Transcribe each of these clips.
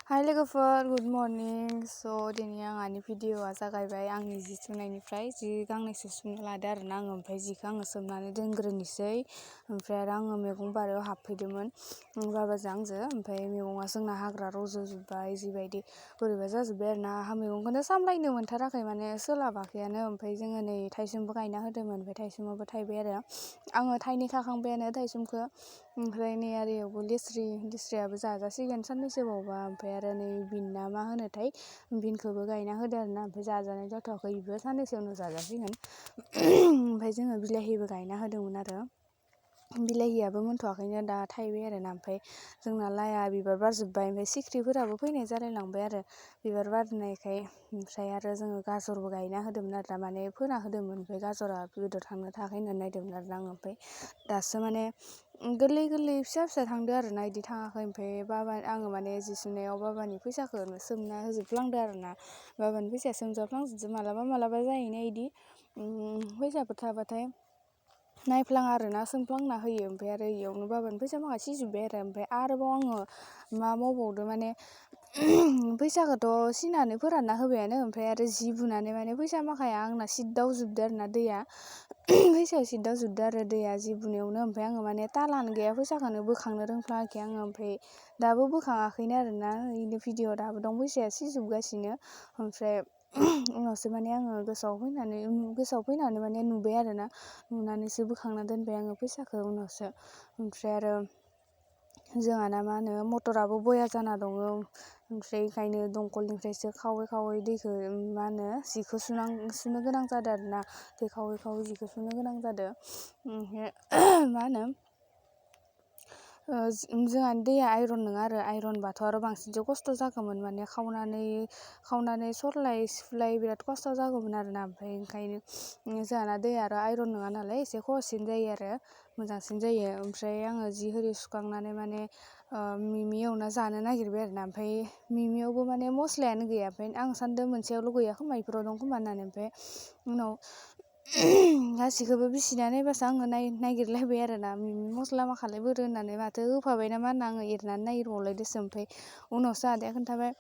हाय लोगोफोर, good morning. दिनै आंहानि भिडिअ'आ जागायबाय आंनि जि सुनायनिफ्राय। जि गांनैसो सुनो लादो आरोना आङो, ओमफ्राय जिखौ आङो सोमनानै दोनग्रोनोसै। ओमफ्राय आरो आङो मैगं बारियाव हाबफैदोंमोन बाबाजों आंजों। ओमफ्राय मैगङा जोंना हाग्रा रज'जोब्बाय, जिबायदि बोरैबा जाजोब्बाय आरोना। मैगंखौनो सामलायनो मोनथाराखै, माने सोलाबाखैयानो। ओमफ्राय जोङो नै थाइसुमबो गायना होदोंमोन, ओमफ्राय थाइसुमाबो थायबाय आरो आङो थाइनै खाखांबायानो थाइसुमखौ। ओमफ्राय नै आरो इयावबो लेस्रियाबो जाजासिगोन साननैसो बावबा। ओमफ्राय आरो नै बिनना मा होनोथाय, बिनखौबो गायना होदो आरोना। ओमफ्राय जाजानाय जाथ'वाखै, बेबो साननैसो उनाव जाजासिगोन। ओमफ्राय जोङो बिलाहिबो गायना होदोंमोन आरो बिलाहियाबो मोनथ'वाखैनो, दा थायबाय आरोना। ओमफ्राय जोंना लाइआ बिबार बारजोब्बाय, ओमफ्राय सिख्रिफोराबो फैनाय जालायलांबाय आरो बिबार बारनायखाय। ओमफ्राय आरो जोङो गाजरबो गायना होदोंमोन आरो दा, माने फोना होदोंमोन। ओमफ्राय गाजरा बेदर थांनो थाखाय होननानै नायदोंमोन आरोना आङो। ओमफ्राय दासो माने गोरलै फिसा थांदो आरोना, इदि थाङाखै। ओमफ्राय आङो माने जि सुनायाव बाबानि फैसाखौ सोमना होजोबफ्लांदो आरोना। बाबानि फैसाया सोमजाफ्लांजोबदो, मालाबा जायोना इदि फैसाफोर थाबाथाय नायफ्लाङा आरोना, सोमफ्लांना होयो। ओमफ्राय आरो इयावनो बाबानि फैसा माखा सिजोब्बाय आरो। ओमफ्राय आरोबाव आङो मा मावबावदो, माने फैसाखौथ' सिनानै फोरानना होबायानो। ओमफ्राय आरो जि बुनानै माने फैसा माखाया आंना सिद्दावजोबदो आरोना दैया। फैसायाव सिद्दावजोबदो आरो दैया जि बुनायावनो। ओमफ्राय आङो माने तालानो गैया, फैसाखौनो बोखांनो रोंफ्लाङाखै आङो। ओमफ्राय दाबो बोखाङाखैनो आरोना, इनि भिडिअ दाबो दं, फैसाया सिजोबगासिनो। ओमफ्राय उनावसो माने आङो गोसोआव फैनानै माने नुबाय आरोना, नुनानैसो बोखांना दोनबाय आङो फैसाखौ उनावसो। ओमफ्राय आरो जोंहाना मा होनो, मटराबो बया जाना दङ। ओमफ्राय ओंखायनो दंखलनिफ्रायसो खावै दैखौ मा होनो जिखौ सुनो गोनां जादों आरोना। दै खावै जिखौ सुनो गोनां जादों। ओमफ्राय मा होनो, जोंहानि दैया आइरन नङा आरो, आइरनबाथ' आरो बांसिनसो खस्थ' जागौमोन। माने खावनानै सुफ्लाय बिराद खस्थ' जागौमोन आरोना। ओमफ्राय ओंखायनो जोंहाना दैया आरो आइरन नङा नालाय, एसे खहससिन जायो आरो मोजांसिन जायो। ओमफ्राय आङो जि हिरि सुखांनानै माने मिमि एवना जानो नागिरबाय आरोना। ओमफ्राय मिमियावबो माने मस्लायानो गैया। ओमफ्राय आं सानदों मोनसेयावल' गैया खोमा, इफोराव दं खोमा होननानै। ओमफ्राय उनाव गासिखौबो बिसिना नायबासो आङो नागिरलायबाय आरोना, मिमि मस्ला माखालाय बोरो होननानै, माथो होफाबाय नामा होनना आङो एरनानै नागिरबावलायदोंसो। ओमफ्राय उनावसो आदाया खोन्थाबाय,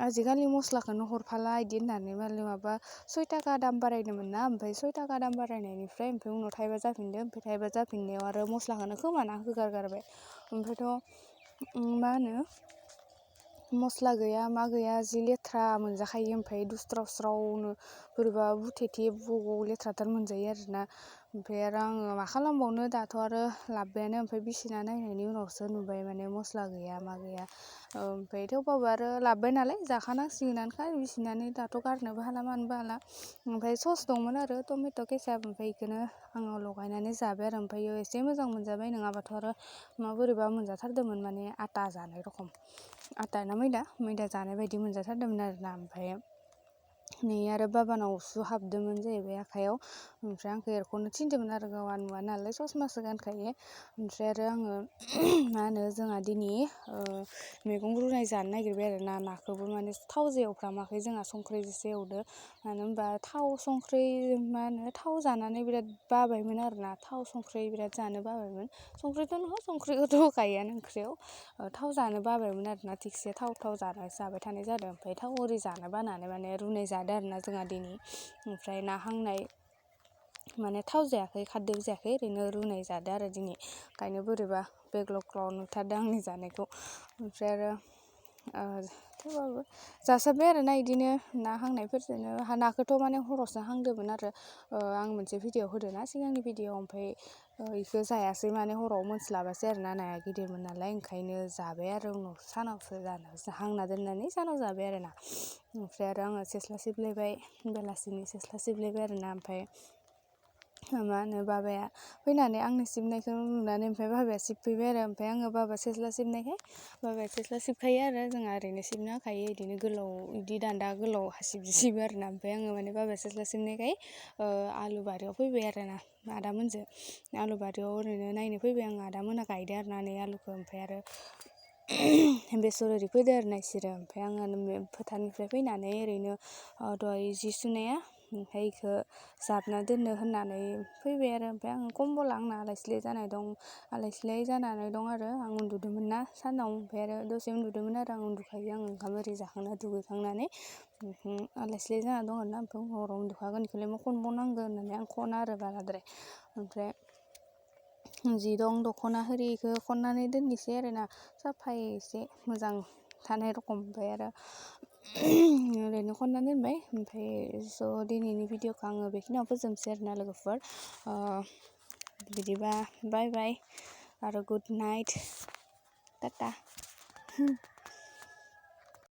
आजिखालि मस्लाखौनो हरफाला इदि होननानै। माबा 6 थाखा दाम बारायदोंमोन ना, ओमफ्राय 6 थाखा दाम बारायनायनिफ्राय ओमफ्राय उनाव थाइबा जाफिनदो। ओमफ्राय थाइबा जाफिननायाव आरो मस्लाखौनो खोमाना होगारबाय। ओमफ्रायथ' मा होनो, मस्ला गैया मा गैया, जि लेथ्रा मोनजाखायो। ओमफ्राय दुस्राव-स्रावनो बोरैबा बुथेथे बबाव लेथ्राथार मोनजायो आरोना। ओमफ्राय आरो आङो मा खालामबावनो, दाथ' आरो लाबोबायानो। ओमफ्राय बिसिना नायनायनि उनावसो नुबाय माने मस्ला गैया मा गैया। ओमफ्राय थेवबाबो आरो लाबोबाय नालाय जाखानांसिगोनानोखा बिसिनानै, दाथ' गारनोबो हाला मानोबो हाला। ओमफ्राय सस दंमोन आरो टमेट' केचाप, ओमफ्राय बेखौनो आङो लगायनानै जाबाय आरो। ओमफ्राय एसे मोजां मोनजाबाय, नङाबाथ' आरो बोरैबा मोनजाथारदोंमोन, माने आटा जानाय रखम। आटा ना मैदा जानाय बायदि मोनजाथारदोंमोन आरोना। ओमफ्राय नै आरो बाबानावसो हाबदोंमोन जाहैबाय आखाइयाव। ओमफ्राय आंखौ एरख'नो थिनदोंमोन आरो, गावहा नुवा नालाय, ससमासो गानखायो। ओमफ्राय आरो आङो मा होनो, जोंहा दिनै मैगं रुनाय जानो नागिरबाय आरोना। नाखौबो माने थावजों एवफ्रामाखै जोंहा, संख्रिजोंसो एवदो। मानो होनबा थाव जानानै बिराद बाबायमोन आरोना। थाव संख्रि बिराद जानो बाबायमोन। संख्रिथ' नङा, संख्रिखौथ' होखायोआनो ओंख्रियाव। थाव जानो बाबायमोन आरोना, थिगसे थाव जाबाय थानाय जादों। ओमफ्राय थाव ओरि जानो बानानै माने रुनाय जादों आरोना जोंहा दिनै। ओमफ्राय ना हांनाय माने थाव जायाखै, खारदैबो जायाखै, ओरैनो रुनाय जादों आरो दिनै। ओंखायनो बोरैबा बेग्ल' नुथारदों आंनि जानायखौ। ओमफ्राय आरो थेवबाबो जासाबबाय आरोना, इदिनो ना हांनायफोरजोंनो। नाखौथ' माने हरावसो हांदोंमोन आरो आं मोनसे भिडिअ होदोंना, सिगांनि भिडिअ। ओमफ्राय बेखौ जायासै, माने हराव मोनस्लाबासै आरोना, नाया गिदिरमोन नालाय। ओंखायनो जाबाय आरो उनाव सानावसो हांना दोननानै सानाव जाबाय आरोना। ओमफ्राय आरो आङो सेस्ला सिबलायबाय, बेलासिनि सेस्ला सिबलायबाय आरोना। ओमफ्राय मा होनो, बाबाया फैनानै आंनि सिबनायखौ नुनानै ओमफ्राय बाबाया सिबफैबाय आरो। ओमफ्राय आङो बाबा सेस्ला सिबनायखाय, बाबाया सेस्ला सिबखायो आरो, जोंहा ओरैनो सिबनो होखायो, बिदिनो गोलाव, बिदि दान्दा गोलाव हासिबजों सिबो आरोना। ओमफ्राय आङो माने बाबाया सेस्ला सिबनायखाय आलु बारियाव फैबाय आरोना, आदामोनजों आलु बारियाव ओरैनो नायनो फैबाय आं। आदामोना गायदो आरोना नै आलुखौ। ओमफ्राय आरो बेसर ओरि फोदो आरोना इसोरो। ओमफ्राय आङो फोथारनिफ्राय फैनानै ओरैनो दहाय जि सुनाया ओमफ्राय इखो जाबना दोननो होननानै फैबाय आरो ओमफ्राय आं कम्बल आंना आलाय सिलाय जानाय दं आलाय सिलाय जानानै दं आरो आं उन्दुदोंमोन ना सानाव ओमफ्राय आरो दसे उन्दुदोंमोन आरो आं उन्दुखायो आं ओंखाम ओरि जाखांना दुगैखांनानै आलाय सिलाय जाना दं आरोना ओमफ्राय हराव उन्दुखागोन इखौलाय मा खनबावनांगौ होननानै आं खना आरो बाराद्राय ओमफ्राय जि दं दख'ना आरि इखो खननानै दोननोसै आरोना साफायै एसे मोजां थानाय रखम ओमफ्राय आरो ओरैनो खनना दोनबाय ओमफ्राय स' दिनैनि भिडिअखौ आङो बेखिनियाव फोजोबनोसै आरोना लोगोफोर बिदिबा बाय बाय आरो गुड नाइट टाटा